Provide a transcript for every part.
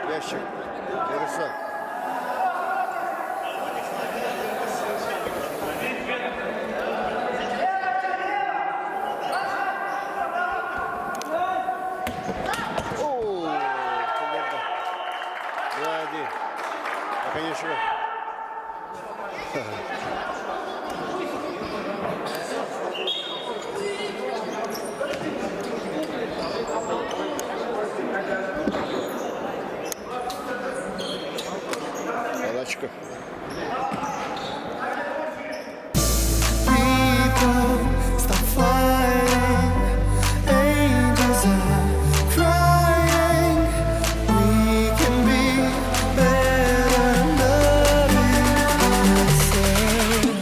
Ящик. Ярослав. Конечно. Палачка. People stop flying, angels are crying. We can be better loving ourselves.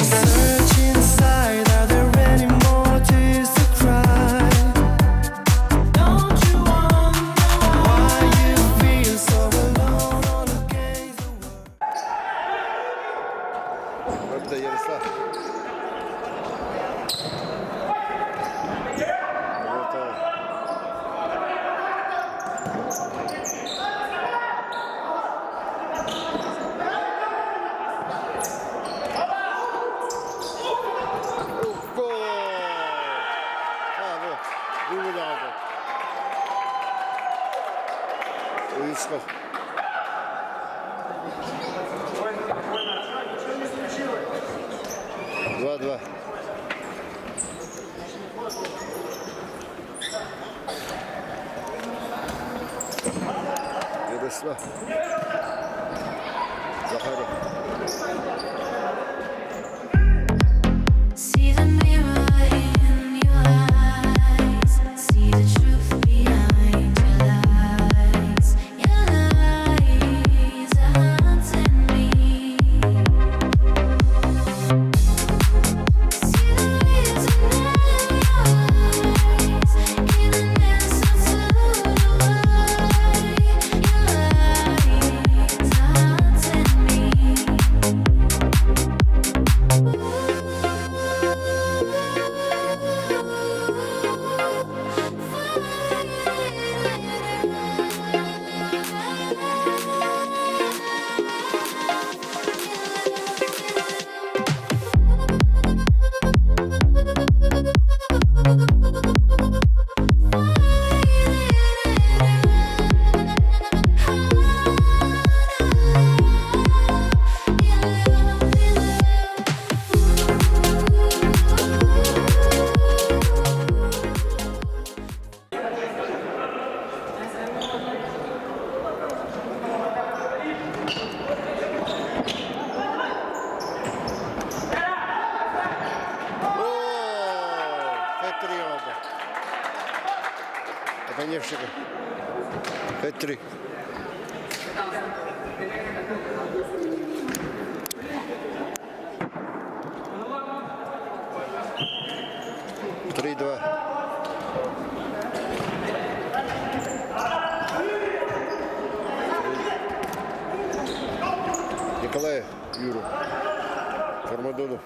Search inside, are there any more tears to cry? Don't you wonder why you feel so alone all against the world? Правда, Ярослав. Вот, Гол! А, вот, дубль алды. Ярослав. 2-2. Ярослав. Захаров. See the mirror in your eyes. See the truth behind your lies. Your lies are haunting me. See the reason in your eyes. Give an answer to the why. Your lies are haunting me. О, Хэт-трик алды. Оконевщика. Хэт-трик. 3-2. Николая Юру. Кармадону.